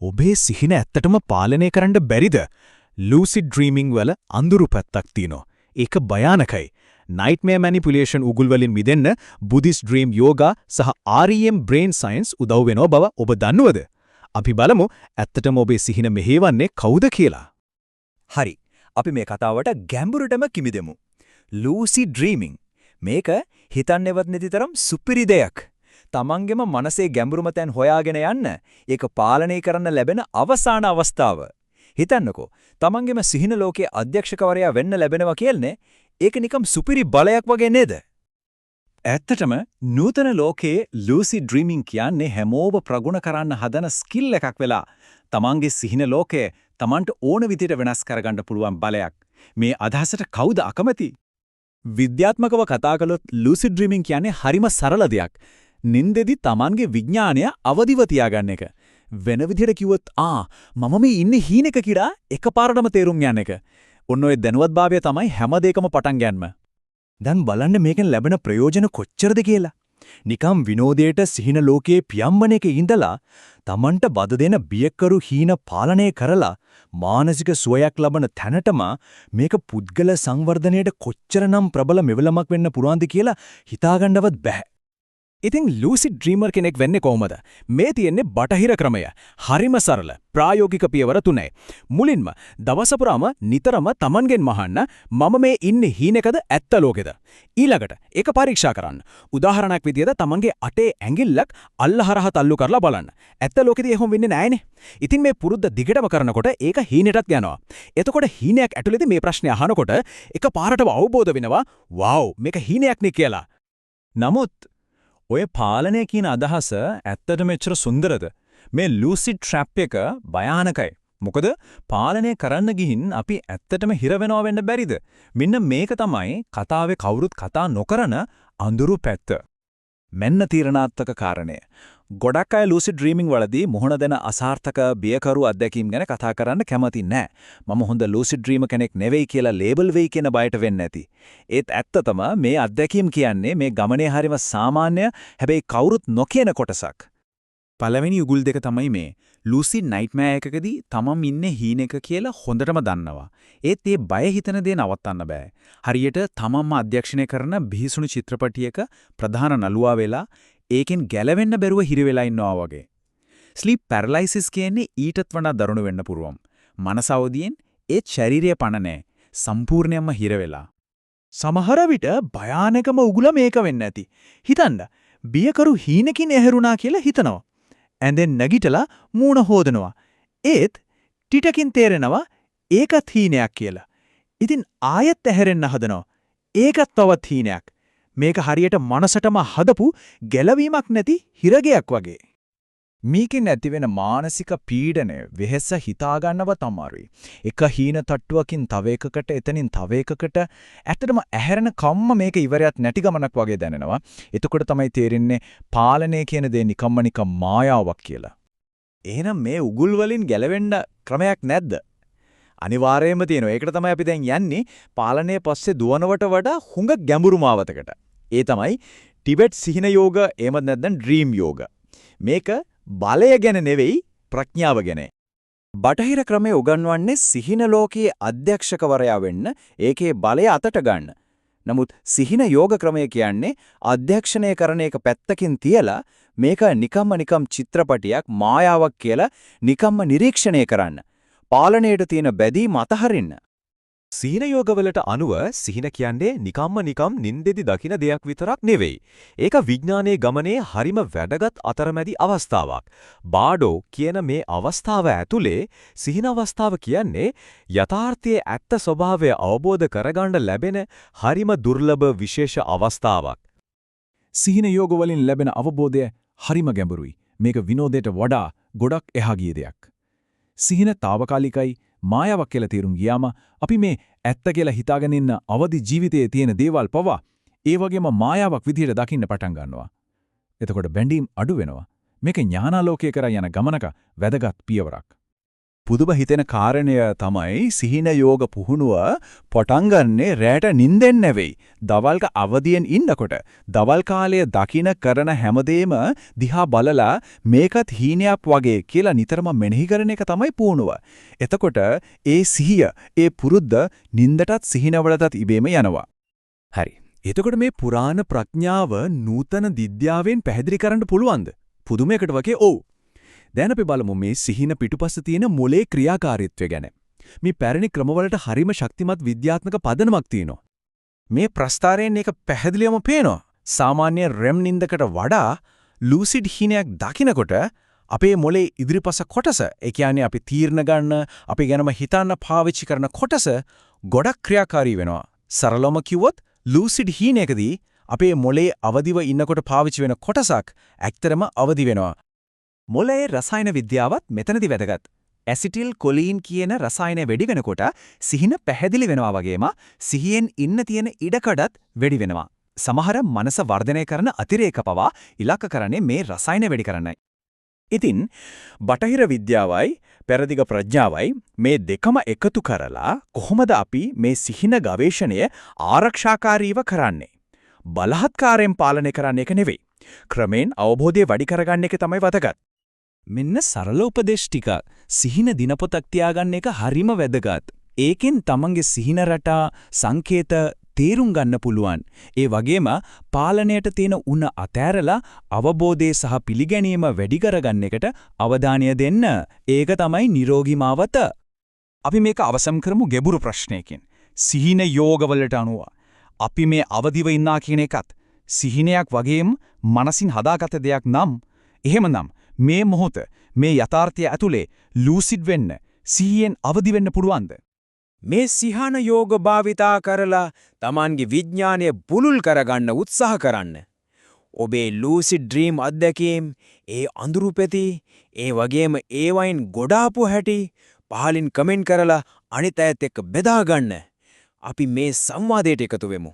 ඔබේ සිහින ඇත්තටම පාලනය කරන්න බැරිද? ලූසිඩ් ඩ්‍රීමිං වල අඳුරු පැත්තක් තියෙනවා. ඒක භයානකයි. නයිට්මෙයාර් මැනිපියුලේෂන් උගුල් වලින් මිදෙන්න බුද්දිස්ට් ඩ්‍රීම් යෝගා සහ REM brain science උදව් වෙනව බව ඔබ දන්නවද? අපි බලමු ඇත්තටම ඔබේ සිහින මෙහෙවන්නේ කවුද කියලා. හරි. අපි මේ කතාවට ගැඹුරටම කිමිදෙමු. ලූසිඩ් ඩ්‍රීමිං. මේක හිතන්නේවත් නැති තරම් සුපිරි දෙයක්. තමන්ගෙම මනසේ ගැඹුරුම තැන් හොයාගෙන යන්න ඒක පාලනය කරන්න ලැබෙන අවසාන අවස්ථාව. හිතන්නකෝ, තමන්ගෙම සිහින ලෝකයේ අධ්‍යක්ෂකවරයා වෙන්න ලැබෙනවා කියන්නේ ඒක නිකම් සුපිරි බලයක් වගේ නේද? ඇත්තටම නූතන ලෝකයේ ලූසිඩ් ඩ්‍රීමිං කියන්නේ හැමෝම ප්‍රගුණ කරන්න හදන ස්කිල් එකක් වෙලා තමන්ගේ සිහින ලෝකය තමන්ට ඕන විදිහට වෙනස් කරගන්න පුළුවන් බලයක්. මේ අදහසට කවුද අකමැති? විද්‍යාත්මකව කතා කළොත් ලූසිඩ් ඩ්‍රීමිං කියන්නේ හරිම සරල දෙයක්. නින්දෙදි තමන්ගේ විඥානය අවදිව තියාගන්න එක. වෙන විදිහට කිව්වොත්, ආ, මම මේ ඉන්නේ හීනෙක කියලා එකපාරටම තේරුම් යන එක. ඔන්න ඔය දැනුවත්භාවය තමයි හැම දෙයකම පටන් ගැනීම. දැන් බලන්න මේකෙන් ලැබෙන ප්‍රයෝජන කොච්චරද කියලා. නිකම් විනෝදයට සිහින ලෝකයේ පියම්බන එකේ ඉඳලා තමන්ට වද දෙන බියකරු හීන පාලනය කරලා මානසික සුවයක් ලබන තැනටම මේක පුද්ගල සංවර්ධනයට කොච්චරනම් ප්‍රබල මෙවලමක් වෙන්න පුළුවන්ද කියලා හිතාගන්නවත් බැහැ. ඉතින් ලූසිඩ් ඩ්‍රීමර් කෙනෙක් වෙන්නේ කොහොමද? මේ තියෙන්නේ බටහිර ක්‍රමය. හරිම සරල. ප්‍රායෝගික පියවර තුනයි. මුලින්ම දවස පුරාම නිතරම තමන්ගෙන් අහන්න, මම මේ ඉන්නේ හීනෙකද ඇත්ත ලෝකෙද? ඊළඟට ඒක පරීක්ෂා කරන්න. උදාහරණයක් විදියට තමන්ගේ අතේ ඇඟිල්ලක් අල්ල හරහා තල්ලු කරලා බලන්න. ඇත්ත ලෝකෙදී එහෙම වෙන්නේ නෑනේ. ඉතින් මේ පුරුද්ද දිගටම කරනකොට ඒක හීනෙටත් යනවා. එතකොට හීනයක් ඇතුළතදී මේ ප්‍රශ්නේ අහනකොට එක පාරටම අවබෝධ වෙනවා, වව්, මේක හීනයක් නේ කියලා. නමුත් ඔය පාලනය කියන අදහස ඇත්තටම එච්චර සුන්දරද? මේ ලූසිඩ් ට්‍රැප් එක භයානකයි. මොකද පාලනය කරන්න ගිහින් අපි ඇත්තටම හිර වෙනව වෙන්න බැරිද? මෙන්න මේක තමයි කතාවේ කවුරුත් කතා නොකරන අඳුරු පැත්ත. මෙන්න තීරණාත්මක කාරණය. ගොඩක් අය ලූසිඩ් ඩ්‍රීමිං වලදී මුහුණ දෙන අසාර්ථක බියකරු අත්දැකීම් ගැන කතා කරන්න කැමති නෑ. මම හොඳ ලූසිඩ් ඩ්‍රීමර් කෙනෙක් නෙවෙයි කියලා ලේබල් වෙයි කියන බයට වෙන්න ඇති. ඒත් ඇත්තටම මේ අත්දැකීම් කියන්නේ මේ ගමනේ හරිම සාමාන්‍ය, හැබැයි කවුරුත් නොකියන කොටසක්. පළවෙනි උගුල් දෙක තමයි මේ. ලූසිඩ් නයිට්මෙයාර් එකකදී තමන් ඉන්නේ හීනෙක කියලා හොඳටම දන්නවා. ඒත් ඒ බය හිතන දේ නවත්තන්න බෑ. හරියට තමන්ම අධ්‍යක්ෂණය කරන බිහිසුණු චිත්‍රපටියක ප්‍රධාන නළුවා වෙලා ඒකෙන් ගැලවෙන්න බැරුව හිර වෙලා ඉන්නවා වගේ. ස්ලීප් පැරලයිසිස් කියන්නේ ඊටත් වඩා දරුණු වෙන්න පුළුවන්. මනස අවදියෙන්, ඒත් ශරීරය පණ නෑ. සම්පූර්ණයෙන්ම හිර වෙලා. සමහර විට භයානකම උගුල මේක වෙන්න ඇති. හිතන්න, බියකරු හීනකින් ඇහැරුණා කියලා හිතනවා. ඇඳෙන් නැගිටලා මූණ හෝදනවා. ඒත් ටිකකින් තේරෙනවා ඒකත් හීනයක් කියලා. ඉතින් ආයෙත් ඇහැරෙන්න හදනවා. ඒකත් තවත් හීනයක්. මේක හරියට මනසටම හදපු ගැලවීමක් නැති හිරගෙයක් වගේ. මේකෙන් ඇතිවෙන මානසික පීඩනය, වෙහෙස හිතාගන්නවත් අමාරුයි. එක හීන තට්ටුවකින් තව එකකට, එතනින් තව එකකට, ඇත්තටම ඇහැරෙන කම්ම මේක ඉවරයක් නැති ගමනක් වගේ දැනෙනවා. එතකොට තමයි තේරෙන්නේ පාලනය කියන දේ නිකම්ම නිකම් මායාවක් කියලා. එහෙනම් මේ උගුල් වලින් ගැලවෙන්න ක්‍රමයක් නැද්ද? අනිවාර්යයෙන්ම තියෙනවා. ඒකට තමයි අපි දැන් යන්නේ පාලනය පස්සේ දුවනවට වඩා හුඟ ගැඹුරු මාවතකට. ඒ තමයි ටිබෙට් සිහින යෝග, එහෙමත් නැත්නම් ඩ්‍රීම් යෝග. මේක බලය ගැන නෙවෙයි, ප්‍රඥාව ගැන. බටහිර ක්‍රමය උගන්වන්නේ සිහින ලෝකයේ අධ්‍යක්ෂකවරයා වෙන්න, ඒකේ බලය අතට ගන්න. නමුත් සිහින යෝග ක්‍රමය කියන්නේ අධ්‍යක්ෂණය කරන එක පැත්තකින් තියලා මේක නිකම්ම නිකම් චිත්‍රපටියක්, මායාවක් කියලා නිකම්ම නිරීක්ෂණය කරන්න. පාලනයට තියෙන බැඳීම අතහරින්න. සිහින යෝගවලට අනුව සිහින කියන්නේ නිකම්ම නිකම් නින්දෙදි දකින දෙයක් විතරක් නෙවෙයි. ඒක විඥානයේ ගමනේ හරිම වැදගත් අතරමැදි අවස්ථාවක්. බාඩෝ කියන මේ අවස්ථාව ඇතුලේ සිහින අවස්ථාව කියන්නේ යථාර්ථයේ ඇත්ත ස්වභාවය අවබෝධ කරගන්න ලැබෙන හරිම දුර්ලභ විශේෂ අවස්ථාවක්. සිහින යෝග වලින් ලැබෙන අවබෝධය හරිම ගැඹුරුයි. මේක විනෝදයට වඩා ගොඩක් එහා ගිය දෙයක්. සිහින තාවකාලිකයි, මායාවක් කියලා තේරුම් ගියාම අපි මේ ඇත්ත කියලා හිතාගෙන ඉන්න අවදි ජීවිතයේ තියෙන දේවල් පවා ඒ වගේම මායාවක් විදිහට දකින්න පටන් ගන්නවා. එතකොට බැඳීම් අඩු වෙනවා. මේක ඥානාලෝකය කරා යන ගමනක වැදගත් පියවරක්. පුදුම හිතෙන කාරණය තමයි සිහින යෝග පුහුණුව පටන් ගන්නෙ රැට නිින්දෙන් නෙවෙයි. දවල්ක අවදියෙන් ඉන්නකොට දවල් කාලය දකින කරන හැමදේම දිහා බලලා මේකත් හීනයක් වගේ කියලා නිතරම මෙනෙහි කරන එක තමයි පුහුණුව. එතකොට ඒ සිහිය, ඒ පුරුද්ද නිින්දටත් සිහිනවලටත් ඉබේම යනවා. හරි. එතකොට මේ පුරාණ ප්‍රඥාව නූතන විද්‍යාවෙන් පැහැදිලි කරන්න පුළුවන්ද? පුදුමයකට වගේ ඔව්. දැන් අපි බලමු මේ සිහින පිටුපස්ස තියෙන මොලේ ක්‍රියාකාරීත්වය ගැන. මේ පැරණි ක්‍රමවලට හරිම ශක්තිමත් විද්‍යාත්මක පදනමක් තියෙනවා. මේ ප්‍රස්තාරයෙන් ඒක පැහැදිලිවම පේනවා. සාමාන්‍ය රෙම් නින්දකට වඩා ලූසිඩ් හීනයක් දකිනකොට අපේ මොලේ ඉදිරිපස කොටස, ඒ කියන්නේ අපි තීරණ ගන්න, අපි ගැනම හිතන්න පාවිච්චි කරන කොටස ගොඩක් ක්‍රියාකාරී වෙනවා. සරලවම කිව්වොත් ලූසිඩ් හීනයකදී අපේ මොලේ අවදිව ඉන්නකොට පාවිච්චි වෙන කොටසක් ඇත්තටම අවදි වෙනවා. මොළයේ රසායන විද්‍යාවත් මෙතනදි වැදගත්. ඇසිටිල් කොලීන් කියන රසායනය වැඩි වෙනකොට සිහින පැහැදිලි වෙනවා වගේම සිහියෙන් ඉන්න තියෙන ඉඩකඩත් වැඩි වෙනවා. සමහර මනස වර්ධනය කරන අතිරේක පවා ඉලක්ක කරන්නේ මේ රසායන වැඩි කරන්නයි. ඉතින් බටහිර විද්‍යාවයි පෙරදිග ප්‍රඥාවයි මේ දෙකම එකතු කරලා කොහොමද අපි මේ සිහින ගවේෂණය ආරක්ෂාකාරීව කරන්නේ? බලහත්කාරයෙන් පාලනය කරන්න එක නෙවෙයි. ක්‍රමෙන් අවබෝධය වැඩි කරගන්න එක තමයි වැදගත්. මෙන්න සරල උපදේශ ටිකක්. සිහින දිනපොතක් තියාගන්න එක හරිම වැදගත්. ඒකෙන් තමන්ගේ සිහින රටා සංකේත තේරුම් ගන්න පුළුවන්. ඒ වගේම පාලනයට තියෙන උණ අතෑරලා අවබෝධය සහ පිළිගැනීම වැඩි කරගන්න එකට අවධානය දෙන්න. ඒක තමයි නිරෝගී මාවත. අපි මේක අවසන් කරමු ගැඹුරු ප්‍රශ්නයකින්. සිහින යෝගවලට අනුව අපි මේ අවදිව ඉන්නා කියන එකත් සිහිනයක් වගේම මනසින් හදාගත්ත දෙයක් නම්, එහෙමනම් මේ මොහොත මේ යථාර්ථය ඇතුලේ ලූසිඩ් වෙන්න, සිහියෙන් අවදි වෙන්න පුළුවන්ද? මේ සිහන යෝග භාවිතා කරලා තමන්ගේ විඥානය බුලුල් කරගන්න උත්සාහ කරන්න. ඔබේ ලූසිඩ් ඩ්‍රීම් අත්දැකීම්, ඒ අඳුරු පෙති, ඒ වගේම ඒවයින් ගොඩාපු හැටි පහලින් කමෙන්ට් කරලා අනිත් අයත් එක්ක බෙදා ගන්න. අපි මේ සංවාදයට එකතු වෙමු.